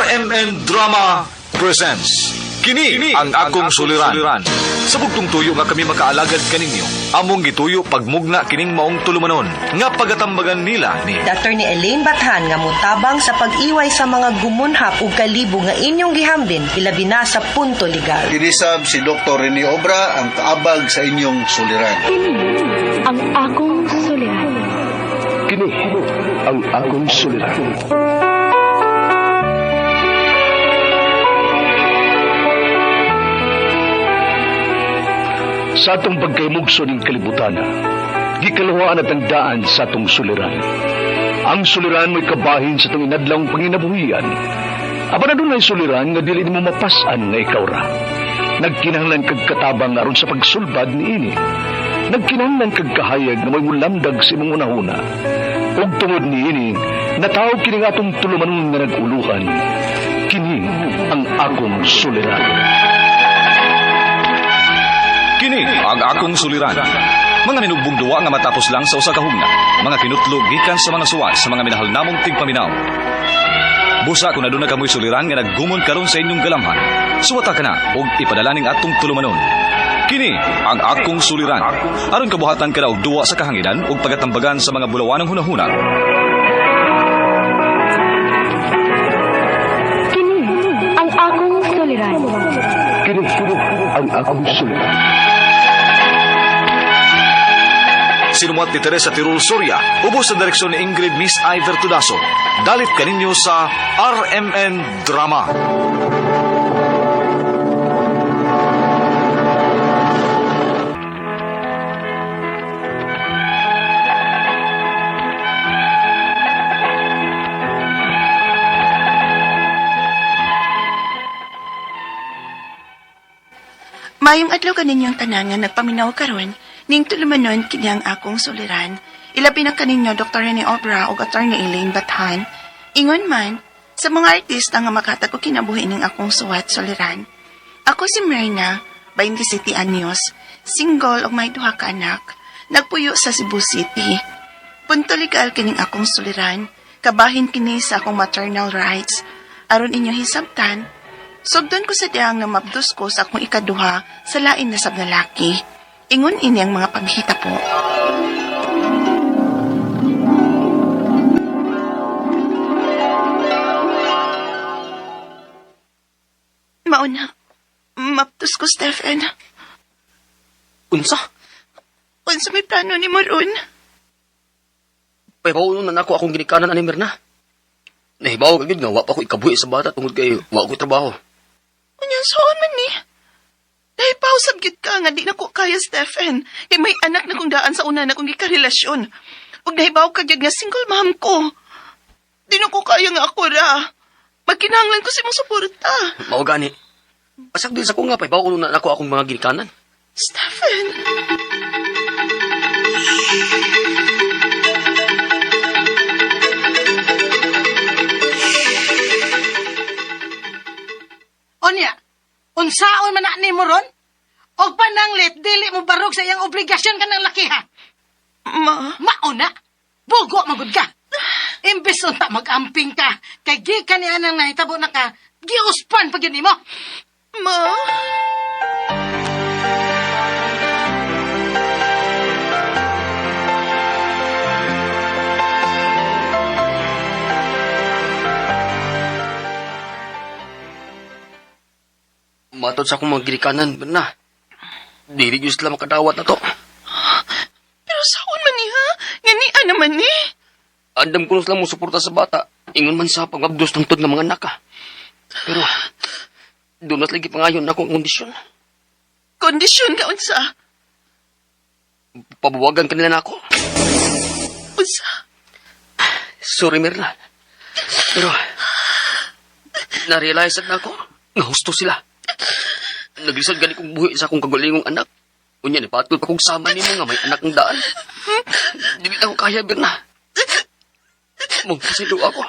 RMN Drama presents Kini ang akong suliran. Sa bugtong tuyo nga kami makaalagad kaninyo, among gituyo pagmugna kining maong tulumanon nga pagatambagan nila ni Attorney Elaine Bathan nga motabang sa pag-iway sa mga gumunhap ug kalibo nga inyong gihambin ilabi na sa punto legal. Kinisab si Dr. Rene Obra ang kaabag sa inyong suliran. Kini ang akong suliran. Kini ang akong suliran. Sa atong pagkaymugso ning kalibutan, gikaluhaan at ang daan sa atong suliran. Ang suliran mo'y kabahin sa atong inadlawng panginabuhian. Apan adunay suliran nga dili nimo mapas-an nga ikaw ra. Nagkinahanglan kag katabang aron sa pagsulbad niini. Nagkinahanglan kag kahayag nga mo'y mulamdag sa imong hunahuna. Ug tungod niini, natawag kini nga atong tulumanon nga nag-uluhan. Kini ang akong suliran. Kini ang akong suliran. Mga minugbong duwa nga matapos lang sa usa ka hugna. Mga kinutlo gikan sa mga suwat sa mga minahal namong tigpaminaw. Busa kung aduna kamoy suliran nga naggumon karon sa inyong galamhan. Suwata ka na og ipadala ning atong tulumanon. Kini ang akong suliran. Aron kabuhatan ka na og duwa sa kahanginan ug pagatambagan sa mga bulawanong hunahuna. Kini ang akong suliran. Kini ang akong suliran. Sinumuat ni Teresa Tirul Soria, ubos sa direksyon ni Ingrid Miss Iver Tudaso. Dalit kaninyo sa RMN Drama. Mayong adlaw kaninyong tanan nga nagpaminaw karon ning tulumanon kini ang akong suliran. Ilabi na kaninyo Dr. Rene Obra ug Attorney Elaine Bathan. Ingon man sa mga artista nga makatag og kinabuhi ning akong suwat suliran. Ako si Myrna, 27 anyos, single ug may duha ka anak. Nagpuyo sa Cebu City. Punto legal kining akong suliran. Kabahin kini sa akong maternal rights. Aron inyo hisabtan, sugdon ko sa diyang nga mabdos ko sa akong ikaduha sa lain na sab lalaki. Ingon ini ang mga paghita po. Mauna, mabdos ko, Stephen. Unsa? Unsa may plano ni Moron? Pahibaw na nako akong ginikanan ani Mirna. Nahibaw ka gyud nga wa pa ko ikabuhi sa bata tungod kay wa ko trabaho. Unya, soon man ni. Dahil pausap gyud ka nga di na ko kaya, Stephen. Kay may anak na kong daan sa una na kong gikarelasyon. Ug nahibaw ka gyud nga single mom ko. Di na ko kaya nga ako ra. Magkinahanglan ko sa imong suporta. Mao gani. Pasak din sa ko nga pahibaw na nako akong mga ginikanan. Stephen! Onya, unsaon man na nimo ron? Og pananglit, dili mo barog sa iyang obligasyon kanang laki ha. Ma, Mauna, bugo magud ka. Imbes unta mag-amping ka, kay gikan ni anang nahitabo na ka, giuspan pa gyud nimo. Ma. Matod sa akong mga ginikanan, Mirna. Dili gyud sila makadawat na to. Pero saon man ni ha? Nga ni naman ni? Andam ko na sila mo suporta sa bata. Ingon man sa pagmabdos tungtod ng mga anak ka. Pero, doon na sila gipangayon na akong kondisyon. Kondisyon ka unsa? Pabuwagan kanila na ako. Unsa? Sorry, Mirna. Pero, na-realize na ako nga husto sila. Naglisod gani kong buhi sa akong kagulingong anak. Unya, nipatol pa kong sama nimo nga may anak ng daan. Dili na ko kaya, Mirna. Mong pasilo ako.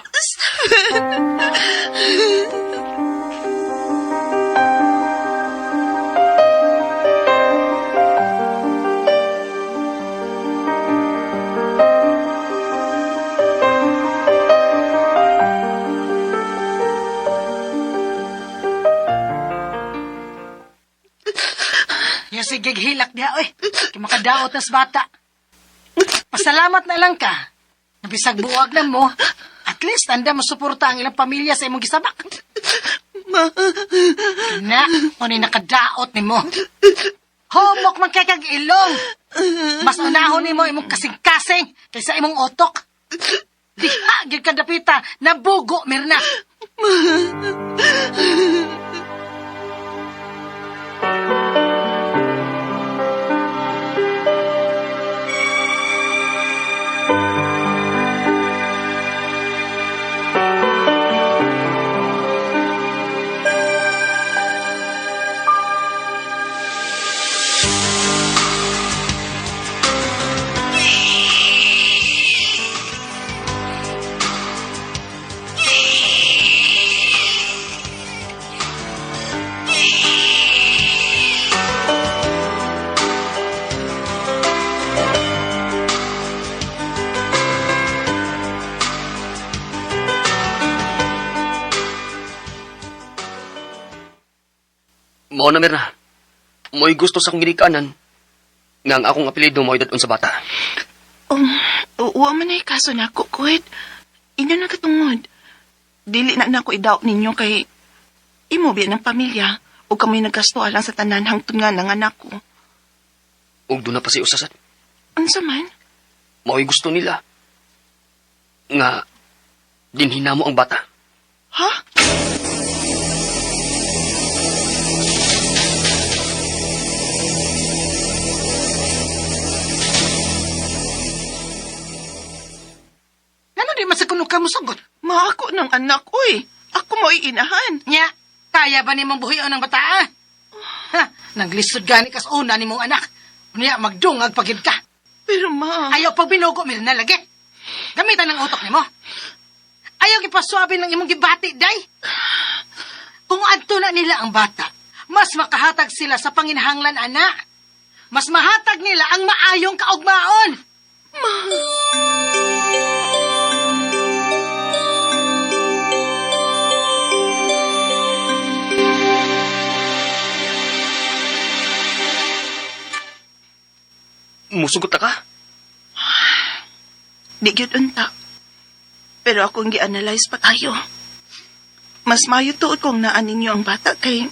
Sige, hilak diha, oy. Kay makadaot nas bata. Pasalamat na lang ka. Nabisag buwag na mo. At least, anda masuporta ang ilang pamilya sa imong gisabak. Ma, Na, unay nakadaot nimo. Humok man kay kag ilong. Mas unahon nimo imong kasing-kasing kaysa imong otok. Diha gyud ka dapita, nabugo Mirna. Mao na, Mirna. Mo'y gusto sa akong ginikanan nga ang akong apelyido mo'y dadon sa bata. um, uwa man ay kaso nako, kuwit. Inyo na katungod. Dili na nako idaot ninyo kay imo biya ng pamilya o kamoy naggasto alang sa tanan hangtod nga ng anak ko. Ug doon na pa si usasat. Unsa man? Mao'y gusto nila nga dinhina mo ang bata. Ha? Ngano di man sa kuno ka mosugot? Maako ng anak, uy. Ako mo'y inahan. Nya, kaya ba nimong buhion ang bata? Ah? Ha, naglisod gani kas una nimong anak. Unya magdungag pagid ka. Pero ma... Ayaw pag binugo Mirna lagi. Gamitan ang utok nimo. Ayaw gipaswabi ng imong gibati, day. Kung adto na nila ang bata, mas makahatag sila sa panginahanglan, ana. Mas mahatag nila ang maayong kaugmaon. Musugot na ka? Di gyud unta. Pero akong gi-analyze pa tayo. Mas maayo tuod kung naan ninyo ang bata kay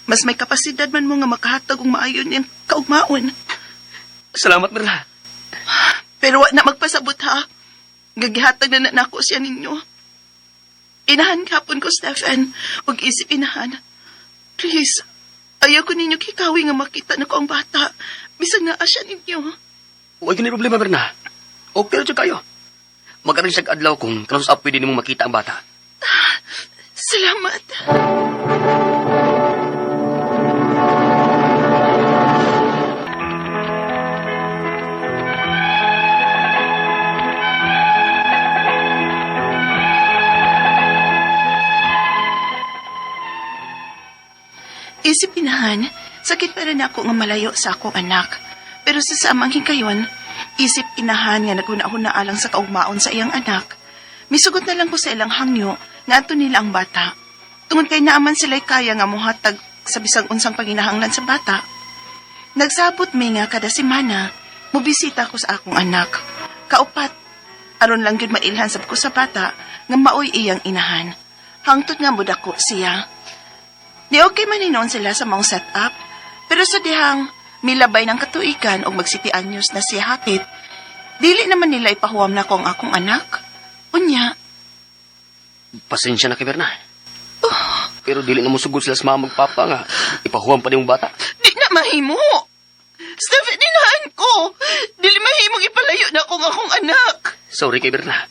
mas may kapasidad man mo nga makahatag og maayo niyang kaugmaon. Salamat, Mirna. Pero wa na magpasabot ha. Gagihatag na na nako siya ninyo. Inahan kapon ko, Stephen. Ug isip inahan. Please, ayaw ko ninyo kikawi nga makita na ko ang bata. Bisag naa siya ninyo. Huwag yun problema, Mirna. Okay na kayo. Mag-aral siya adlaw kung kanus up pwede nimong makita ang bata. Salamat. Isip inahan, sakit pa rin ako nga malayo sa akong anak. Pero sa samang hikayon, isip inahan nga naghuna-huna alang sa kaugmaon sa iyang anak. Misugot na lang ko sa ilang hangyo nga ato nila ang bata. Tungod kay naaman sila'y kaya nga muhatag sa bisag unsang panginahanglan sa bata. Nagsabot mi nga kada semana, mobisita ko sa akong anak. Kaupat, aron lang gyud mailhan sab ko sa bata nga maoy iyang inahan. Hangtod nga mudako siya. Ni okay man hinoon sila sa maong setup, pero sa dihang milabay ng katuigan og magsiti anyos na siya hapit, dili naman nila ipahuwam na ko ang akong anak. Unya, Pasensya na kay Mirna. Pero dili na musugod sila sa mama magpapa nga. Ipahuwam pa nimong bata. di na mahimo. Stephen, inahan ko. Dili mahimong ipalayo na ko ang akong anak. Sorry kay Mirna.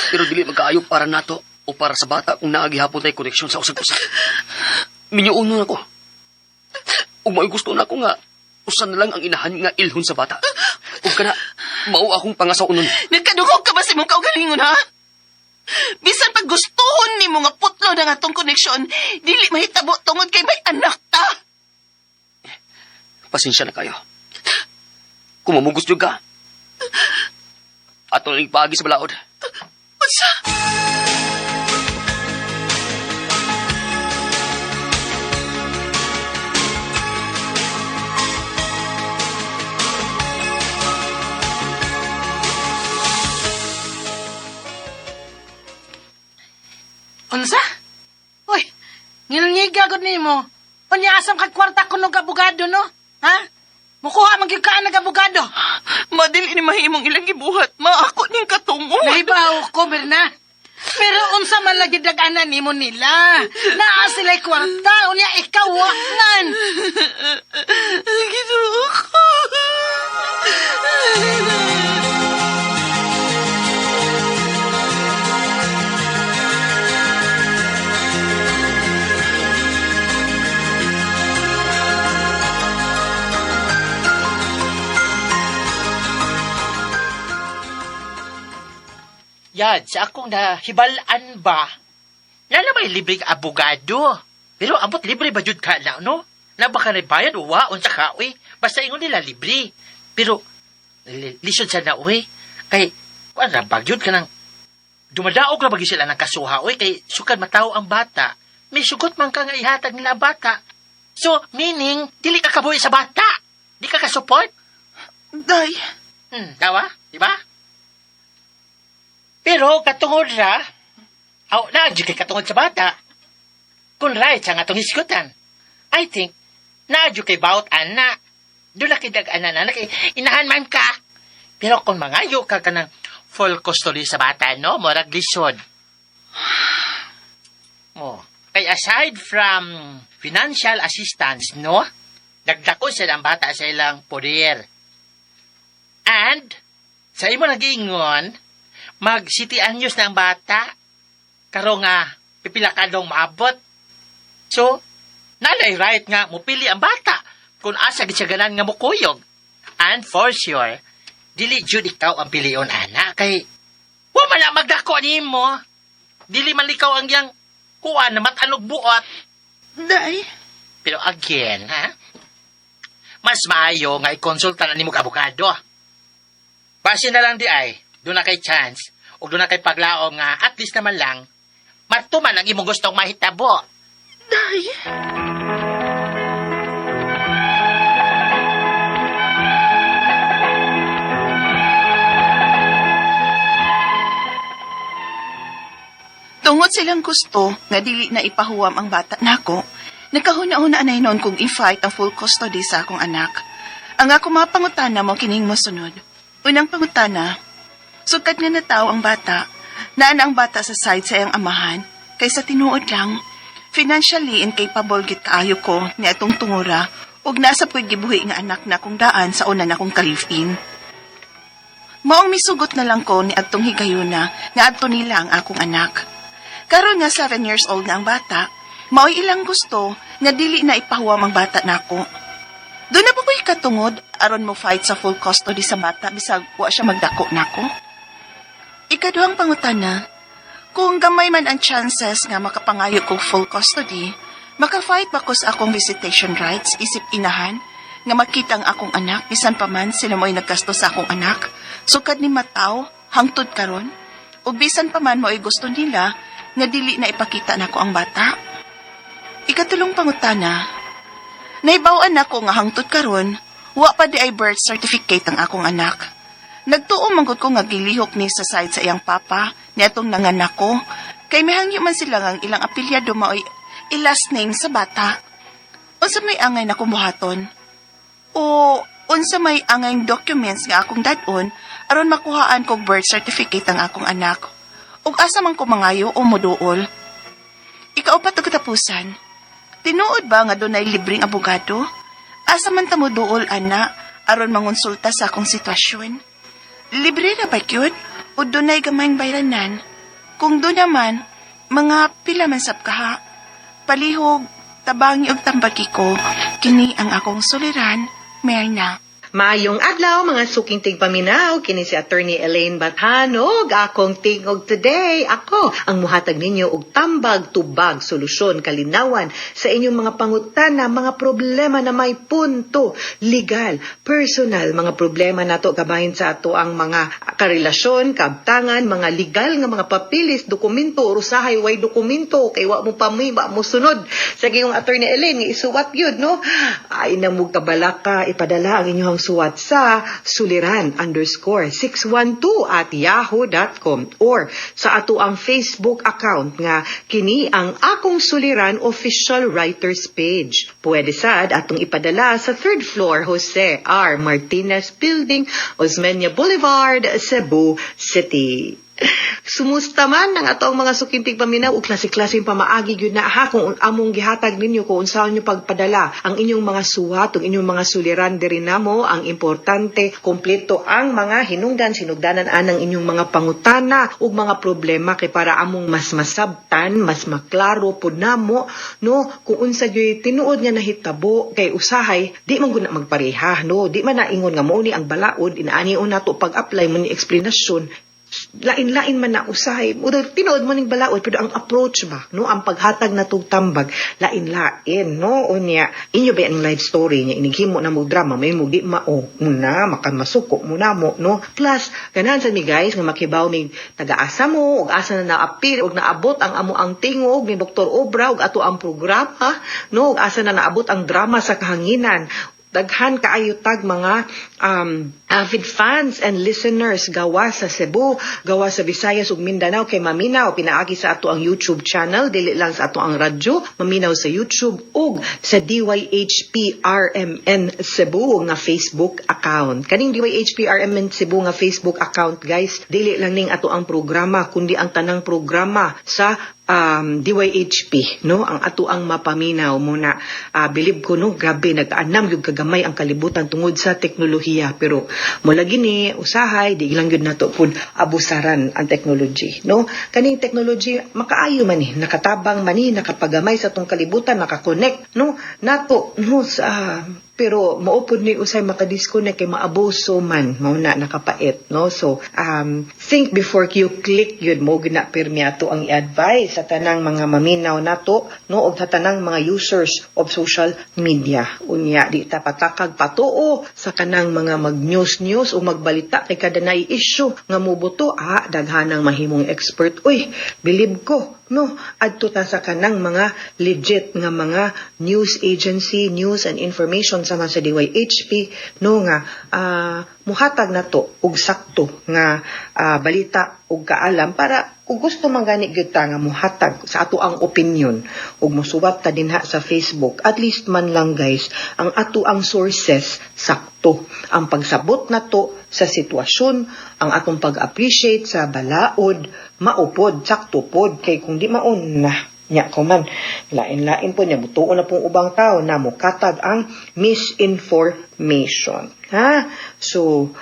Pero dili magkaayo para nato o para sa bata kung naagihapon tayo koneksyon sa usag-usag. Minyuuno na ko. Ug mao'y gusto na ko nga usan na lang ang inahan nga ilhon sa bata. Ug kana mao akong pangasawon nun. Nagkadugog ka ba sa imong kaugalingon, ha? Bisan pag gustuhon nimo nga putlo na nga tong koneksyon, dili mahitabo tungod kay may anak ta. Pasensya na kayo. Kung mamugos jud ka, ato ning paagi sa balaod. Unsa? Unsa? Uy, ngilngiga gud nimo. Unya asam kag kwarta kuno abogado no? Ha? Mukuha man gyud ka nag abogado. Ma, dili ni mahimong ilang gibuhat, ma. Ako ning katungod. Nahibaw ko, Berna. Pero unsa man lagi dag-anan nimo nila? Naa sila'y kwarta, unya ikaw wa man. Ginoo ko. Yan, sa akong nahibalaan ba, na may libreng abogado. Pero ambot libre ba jud ka na, no? Na baka bayad o wa, unsa ka, uy. Basta ingon nila libre. Pero, lisod sa na, uy. Kay, kuan ra ba, jud ka nang, dumadaog ra ba gyud sila ng kasuha, uy. Kay, sukad matawo ang bata. May sugot man ka nga ihatag nila ang bata. So, meaning, dili ka kabuhi sa bata. Di ka ka-support. Day, Dawa, di ba? Pero katungod ra, aw na jud kay katungod sa bata. Kung right sa nga atong hisgutan. I think naa jud kay bawat ana. Doon na kay dag-ana na, kay inahan man ka. Pero kung mangayo ka kanang full custody sa bata, no? Murag lisod. Oh, kay aside from financial assistance, no? Dagdako sila ang bata sa ilang poder. And, sa imo nagiingon, mag city anyos na ang bata. Karon nga, pipila ka dong maabot. So, nalay right nga mupili ang bata kung asa gid siya ganan nga mukuyog. And for sure, dili jud ikaw ang pilion ana kay wa man na magdako nimo. Dili man ikaw ang yang kuan na matanog buot. Day. Pero again, ha? Mas maayo nga ikonsulta na nimo abogado. Base na lang di ay, doon na kay chance, o doon na kay paglaom nga at least naman lang, matuman ang imong gustong mahitabo. Day. Tungod silang gusto nga dili na ipahuwam ang bata nako, nagkahuna-huna na noon kung i-fight ang full custody sa akong anak. Ang ako mga pangutana mo kining mosunod. Unang pangutana, sukad nga nataw ang bata, naan ang bata sa side sa iyang amahan, kaysa tinuod lang, financially incapable git kaayo ko ni atong tungura, ug nasa pu'y gibuhi nga anak na kong daan sa una na kong kalifin. Maong misugot na lang ko ni atong higayuna nga adto nila ang akong anak. Karon nga 7 years old na ang bata, mao'y ilang gusto nga dili na ipahuwam ang bata nako. Doon na ba ko'y katungod aron mo fight sa full custody sa bata bisag wa siya magdako nako? Ikaduhang pangutana, kung gamay man ang chances nga makapangayo kog full custody, maka-fight ba ko sa akong visitation rights isip inahan nga makita ang akong anak bisan pa man sila mo'y naggasto sa akong anak, sukad ni mataw hangtod karon, ug bisan pa man mo'y gusto nila nga dili na ipakita nako ang bata. Ikatulong pangutana, naibaw-an nako nga hangtod karon, wa pa di ay birth certificate ang akong anak. Nagtuo man gud ko nga gilihok ni sa side sa iyang papa ni atong nanganak ko, kay mihangyo man sila nga ang ilang apelyado maoy i-last name sa bata. Unsa may angay na kumuhaton? O unsa may angay documents nga akong dad-on aron makuhaan kog birth certificate ang akong anak? Ug asa man ko mangayo o moduol? Ikaupat og katapusan. Tinuod ba nga dunay libreng abogado? Asa man ta moduol ana aron mangonsulta sa akong sitwasyon? Libre ra ba gyud o dunay gamayng bayranan? Kung doon naman, mga pila man sab kaha. Palihog, tabangi og tambagi ko, kini ang akong suliran, Merna. Maayong adlaw mga suking tigpaminaw, kini si Attorney Elaine Bathanog, akong tingog today. Ako ang muhatag ninyo og tambag tubag solusyon kalinawan sa inyong mga pangutana, mga problema na may punto legal, personal, mga problema nato gabahin sa ato ang mga karelasyon, kabtangan, mga legal nga mga papilis, dokumento, usahay way dokumento kay wa mo pami, wa mo sunod. Sa giyong Attorney Elaine nga isuwat gyud no. Ay namug kabalaka ipadala ang inyong musuwat sa suliran_612@yahoo.com or sa ato ang Facebook account nga kini ang Akong Suliran Official Writers Page. Pwede sad atong ipadala sa third floor, Jose R. Martinez Building, Osmeña Boulevard, Cebu City. Sumusta man ang atong mga suking tigpaminaw ug klase-klaseng pamaagi gyud na ha kung among gihatag ninyo kung unsaon nyo pagpadala ang inyong mga suwat ug inyong mga suliran diri namo. Ang importante, kompleto ang mga hinungdan, sinugdanan anang inyong mga pangutana ug mga problema kay para among mas masabtan, mas maklaro pud namo, no, kung unsa gyud tinuod nga nahitabo, kay usahay di man gud na magpareha, no? Di man naingon nga mao ni ang balaod inaani nato pag-apply mo ni eksplanasyon, lain-lain man na usahay. Uday, tinuod mo ning balaod, pero ang approach ba, no? Ang paghatag na tambag, lain-lain, no? Unya, inyo ba ang life story niya, inighimo na mo drama, may mo di mao, muna, makamasuko mo na mo, no? Plus, ganahan sa mi guys, nga makibaw mig taga-asa mo, ug asa na naapil, ug naabot ang amo ang tingog ni Dr. Obra, ug ato ang programa, no? Ug asa na naabot ang drama sa kahanginan. Daghan kaayo tag mga avid fans and listeners gawa sa Cebu, gawa sa Visayas ug Mindanao kay maminaw pinaagi sa ato ang YouTube channel, dili lang sa ato ang radyo, maminaw sa YouTube ug sa DYHPRMN Cebu nga Facebook account. Kaning DYHPRMN Cebu nga Facebook account, guys, dili lang ning ato ang programa kundi ang tanang programa sa DYHP, no, ang ato ang mapaminaw muna. Bilib ko, no, grabe nag-anam gyud kagamay ang kalibutan tungod sa teknolohiya, pero mula gini usahay di lang gyud nato pud abusaran ang technology, no? Kaning technology makaayo man ni, nakatabang man ni, nakapagamay sa atong kalibutan, nakakonect, no, nato, no, sa pero maupod ni usay makadisconnect kay maabuso man, mao na nakapait, no? So think before you click yun mo gina pirmi ato ang i-advise sa tanang mga maminaw nato, no, og sa tanang mga users of social media. Unya, di ta patakag patuo sa kanang mga mag news news o magbalita kay kada naay issue nga mubuto, daghanang mahimong expert. Uy, bilib ko, no? Adto ta sa kanang mga legit nga mga news agency, news and information sama sa DYHP, no, nga muhatag nato og sakto nga balita ug kaalam para kung gusto man gani gyud ta nga muhatag sa ato ang opinion ug musuwat ta dinha sa Facebook, at least man lang, guys, ang ato ang sources sakto ang pagsabot nato sa sitwasyon, ang atong pag-appreciate sa balaod maupod sakto pod, kay kung di maon na nya ko man lain-lain po niya mutuo na pong ubang tao na mukatag ang misinformation, ha? So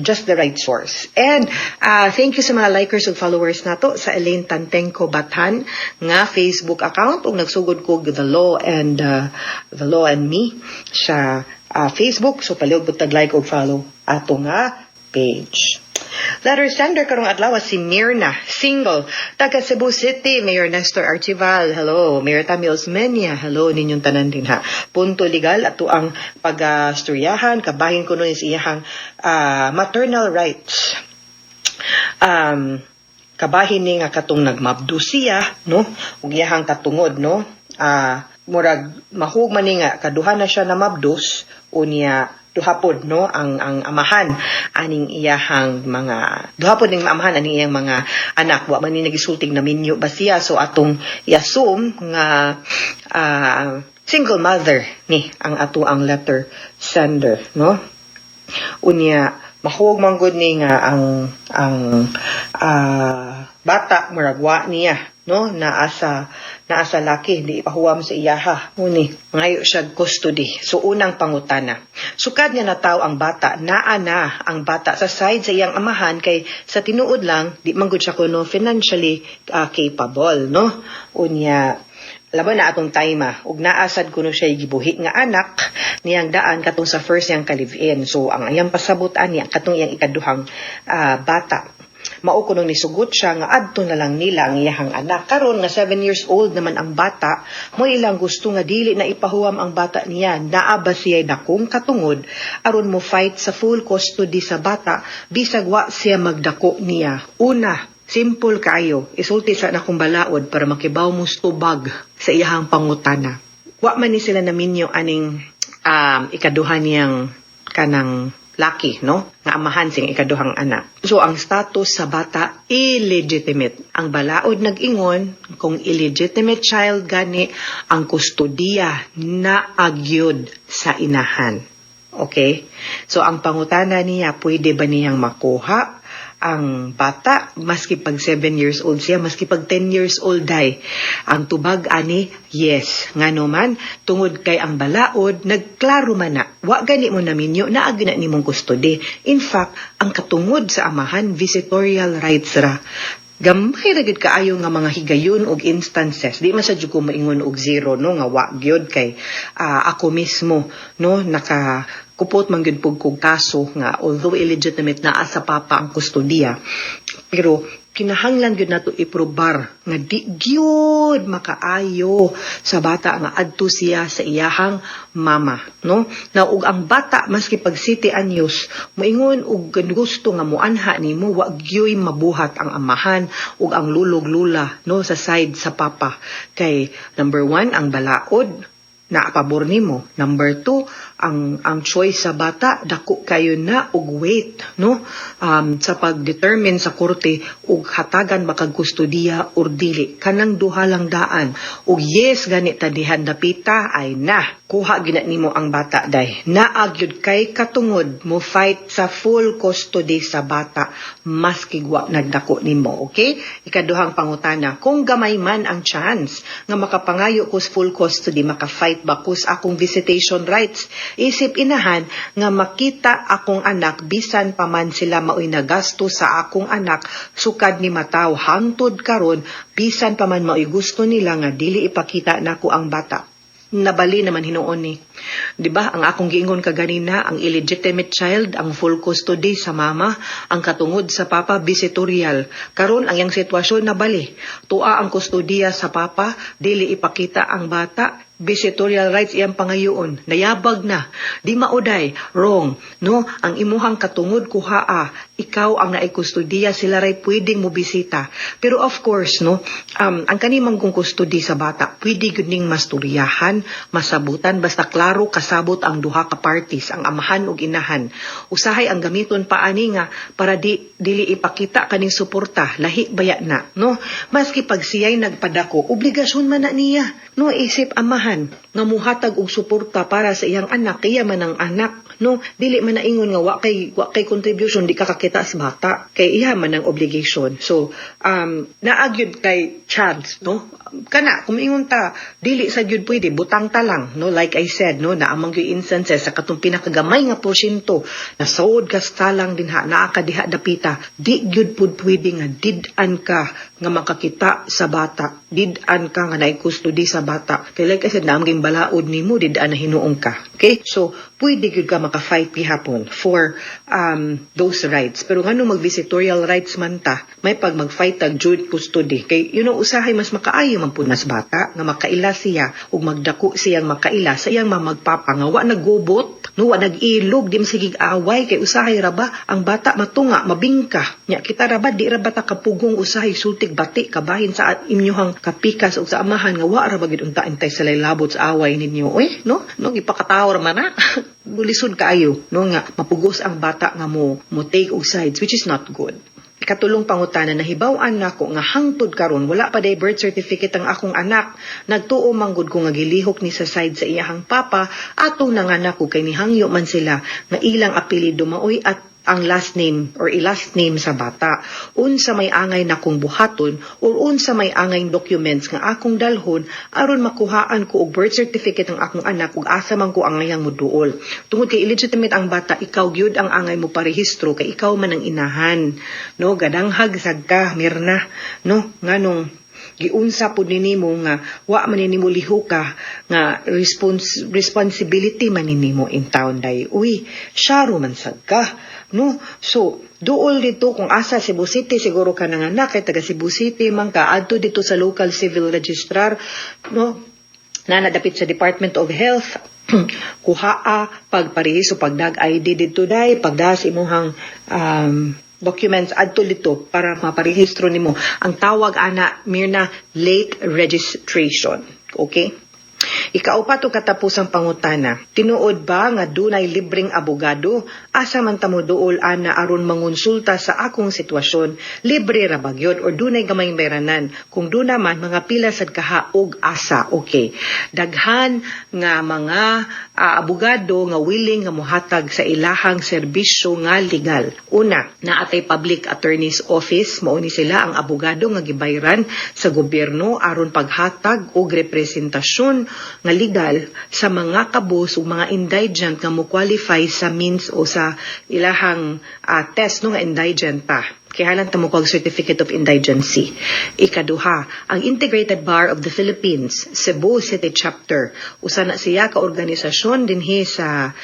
just the right source. And thank you sa mga likers ug followers nato sa Elaine Tantengco Bathan nga Facebook account ug nagsugod ko The Law and Me sa Facebook, so palihog tag like ug follow ato nga page. Letter sender karong adlaw si Mirna, single, taga Cebu City. Mayor Nestor Archival, hello. Mayor Tami Osmeña, hello ninyong tanan din ha. Punto legal ato ang pag-istoryahan, kabahin ko nun is iyahang maternal rights. Kabahin ni nga katong nagmabdo siya, no? Ug iyahang katungod, no? Murag mahug man ni nga kaduha na siya na mabdos, unya duha pod, no, ang amahan aning iyahang mga duha pod ning amahan aning iyang mga anak. Wa man ni nagisultig na minyo ba siya, so atong i-assume nga single mother ni ang ato ang letter sender, no? Unya mahuog man gud ni nga ang bata murag wa niya, no, naa sa laki, di ipahuwam sa iyaha uni ngayo siya custody. So unang pangutana, sukad nga nataw ang bata, naa na ang bata sa side sa iyang amahan, kay sa tinuod lang di man gud siya kuno financially capable, no? Unya laban na atong time ug naasad kuno siya gibuhi nga anak niyang daan katong sa first niyang ka-live-in. So ang iyang pasabot ani katong iyang ikaduhang bata, mao kunong nisugot siya nga adto na lang nila ang iyahang anak. Karon nga 7 years old naman ang bata, mo ilang gusto nga dili na ipahuwam ang bata niya. Naa ba siya dakong katungod aron mo fight sa full custody sa bata bisag wa siya magdako niya? Una, simple kaayo. Isulti sa nakong balaod para makibaw mo tubag sa iyahang pangutana. Wa man ni sila naminyo aning ikaduha niyang kanang laki, no? Nga amahan sing ikaduhang anak. So, ang status sa bata, illegitimate. Ang balaod nag-ingon, kung illegitimate child gani, ang kustodiya naa gyud sa inahan. Okay? So, ang pangutana niya, pwede ba niyang makuha ang bata, maski pag 7 years old siya, maski pag 10 years old day? Ang tubag ani, yes. Ngano man, tungod kay ang balaod, nagklaro man na, wa gani mo naminyo, naa na nimong custody. In fact, ang katungod sa amahan, visitorial rights ra. Gamay ra gyud kaayo nga mga higayon og instances. Di man sa jud ko maingon og zero, no, nga wa gyud, kay ako mismo, no, naka kupot man gyud pug kog kaso nga although illegitimate, naa sa papa ang kustodiya, pero kinahanglan gyud nato iprobar nga di gyud makaayo sa bata nga adto siya sa iyahang mama, no? Na ug ang bata, maski pag 7 anyos, moingon og gusto nga moanha nimo, wa gyoy mabuhat ang amahan ug ang lulog lula, no, sa side sa papa, kay number one, ang balaod na pabor nimo. Number two, ang choice sa bata dako kayo na og weight, no, sa pag-determine sa korte og hatagan ba kag kustodiya or dili. Kanang duha lang daan. Og yes gani ta dihan dapita ay na kuha gina nimo ang bata day. Naa gyud kay katungod mo fight sa full custody sa bata maski wa nagdako nimo, okay? Ikaduhang pangutana, kung gamay man ang chance nga makapangayo ko sa full custody, maka-fight ba ko sa akong visitation rights? Isip inahan nga makita akong anak bisan pa man sila maoy nagasto sa akong anak sukad ni mataw hangtod karon, bisan pa man maoy gusto nila nga dili ipakita nako ang bata? Nabali naman hinuon ni. 'Di ba? Ang akong giingon kaganina, ang illegitimate child, ang full custody sa mama, ang katungod sa papa, visitorial. Karon ang iyang sitwasyon nabali. Tuwa ang kustodiya sa papa, dili ipakita ang bata, visitorial rights iyang pangayoon. Nayabag na. Di mao day, wrong. No, ang imuhang katungod kuhaa, ikaw ang naay kustodiya, sila ray pwedeng mobisita. Pero of course, no, ang kanimang kung custody sa bata, pwede gud ning masturyahan, masabutan, basta klaro kasabot ang duha ka parties, ang amahan ug inahan. Usahay ang gamiton pa ani nga para di dili ipakita kaning suporta, lahi baya na, no? Maski pag siya'y nagpadako, obligasyon man na niya, no, isip amahan nga muhatag og suporta para sa iyang anak, kaya man ang anak, no? Dili man na ingon nga wa kay contribution, di ka kakita sa bata, kay iya man ang obligation. So, naa gyud kay chance, no? Kana, kung ingon ta, dili sa gyud pwede, butang ta lang, no? Like I said, no, naa man gyud instances sa katong pinakagamay nga porsyento, na saod ka sa lang dinha, naa ka diha dapita, di gyud pud pwede nga did-an ka nga makakita sa bata, did-an ka nga naay custody sa bata. Kay like I said, naa man balaod nimo, did-an na hinuong ka. Okay? So, pwede gyud ka maka-fight gihapon for those rights. Pero ngano mag-visitorial rights man ta, may pag mag-fight tag joint custody. Kay, usahay mas makaayo man pud mas bata, nga makaila siya, ug magdako siyang makaila sa iyang mamagpapa, nga wa naggubot, no, wa nag-ilog, di masigig away, kay usahay ra ba, ang bata matunga, mabingka. Nya, kita ra ba, di ra ba ta kapugong usahay, sultig bati, kabahin sa inyuhang kapikas ug sa amahan, nga wa ra ba gid unta intay sa labot sa away ninyo. Uy, no? No, gipakatawa ra man na. Bulisod kaayo, no, nga mapugos ang bata nga mo take og sides, which is not good. Ikatulong pangutana, nahibaw-an nako nga hangtod karon wala pa day birth certificate ang akong anak. Nagtuo manggod ko nga gilihok ni sa side sa iyahang papa atong nanganak ko kay nihangyo man sila nga ilang apelyido maoy at ang last name or i-last name sa bata. Unsa may angay nakong buhaton or unsa may angay documents nga akong dalhon aron makuhaan ko og birth certificate ang akong anak ug asa man ko angayang moduol? Tungod kay illegitimate ang bata, ikaw gyud ang angay mo parehistro kay ikaw man ang inahan. No, gadanghag sad ka, Mirna, no? Nganong giunsa pud ni nimo nga wa man ni nimo lihuka nga responsibility man ni nimo in town day. Uy, syaro man sad ka, no? So, duol dito kung asa Cebu City siguro ka nanganak kay taga Cebu City man ka, adto dito sa local civil registrar, no, na nadapit sa Department of Health. Kuhaa pagparehistro, pagdag ID dito day, pagdas imuhang documents adto dito para maparehistro nimo. Ang tawag ana, Mirna, late registration. Okay? Ikaupat ug katapusang pangutana. Tinuod ba nga dunay libreng abogado? Asa man ta moduol ana aron mangonsulta sa akong sitwasyon? Libre ra ba gyud or dunay gamay bayranan? Kung duna man, mga pila sad kaha og asa? Okay. Daghan nga mga abogado nga willing nga mohatag sa ilahang serbisyo nga legal. Una, naa tay Public Attorney's Office, mao ni sila ang abogado nga gibayran sa gobyerno aron paghatag og representasyon nga legal sa mga kabus ug mga indigent nga mo qualify sa means o sa ilahang test, no, nga indigent pa. Kinahanglan ta mo og Certificate of Indigency. Ikaduha, ang Integrated Bar of the Philippines, Cebu City Chapter. Usa na siya ka organisasyon dinhi sa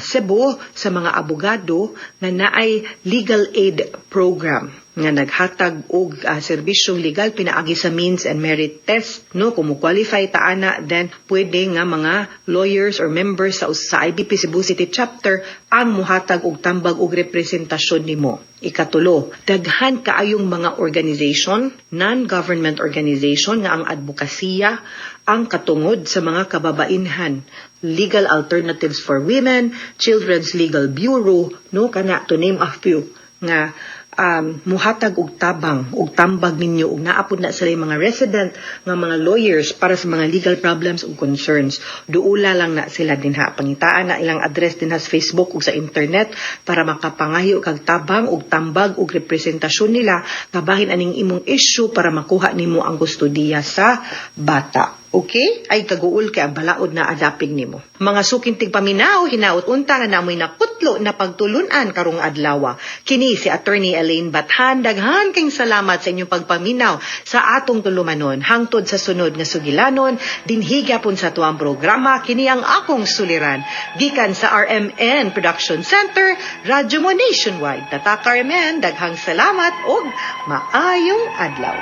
Cebu sa mga abogado nga naay legal aid program nga naghatag og serbisyong legal pinaagi sa means and merit test, no? Kung mo-qualify ta ana, then pwede nga mga lawyers or members sa IBP Cebu City Chapter ang muhatag og tambag og representasyon nimo. Ikatulo, daghan kaayong mga organization, non-government organization nga ang advokasya ang katungod sa mga kababainhan. Legal Alternatives for Women, Children's Legal Bureau, no, kana to name a few nga muhatag og tabang og tambag ninyo ug naa pod na sila mga resident nga mga lawyers para sa mga legal problems ug concerns. Duula lang na sila dinha, pangitaan na ilang address dinha sa Facebook ug sa internet para makapangayo kag tabang ug tambag ug representasyon nila kabahin aning imong issue para makuha nimo ang kustodiya sa bata. Okay? Ay kaguol kay ang balaod na adaping nimo. Mga suking tigpaminaw, hinaot unta nga namoy nakutlo na pagtulunan karong adlaw. Kini si Attorney Elaine Bathan. Daghan kayong salamat sa inyong pagpaminaw sa atong tulumanon. Hangtod sa sunod nga sugilanon, dinhi gyapon sa atuang programa, kini ang Akong Suliran. Gikan sa RMN Production Center, Radyo Mo Nationwide. Tatak RMN, daghang salamat og maayong adlaw.